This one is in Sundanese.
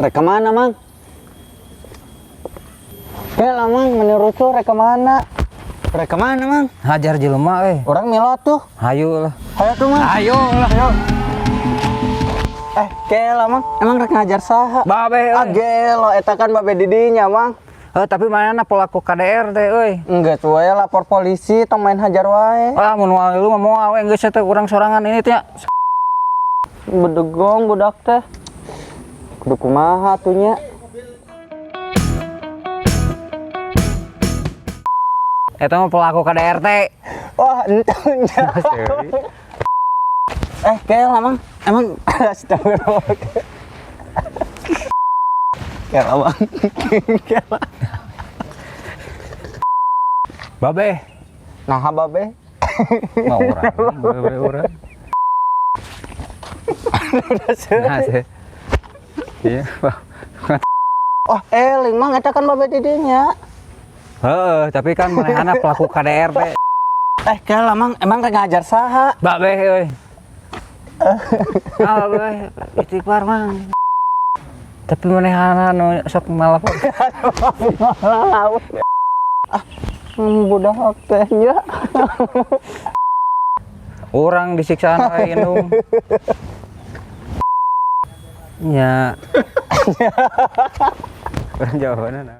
Rek kemana, Mang? Kela, Mang, menurut lu rek kemana? Rek kemana, Mang? Hajar jelema euy. Urang milu tuh. Hayu lah. Hayu tuh, Mang. Ayo lah. Ayo. Eh, kela, Mang. Emang rek ngajar saha? Babe euy. Ah, gelo, eta kan babe didinya, Mang. Eh, tapi mana pelaku KDRT euy. Enggak we lapor polisi tong main hajar wae. Ah, mun moal lu mah moal we geus teh urang sorangan ini teh. Bedegong budak teh. Kudu kumaha tuh nya? Eta mah pelaku KDRT. Wah, entong nya. Eh, kela, Mang. Emang astagfirullah. Kela, Mang. Kela. Babe. Nah, babe. Mau urang, babe urang. Nah, sih. Iya. Oh, eling, Mang, eta kan babe didinya. Heeh, tapi kan manehna pelaku KDRT. Eh, kela, Mang, emang rek ngajar saha? Babe euy. Ah, babe, istighfar, Mang. Tapi manehna nu sok malapor. Ah, budak teh nya. Urang disiksaan wae indung. Nya. Urang jawabanna.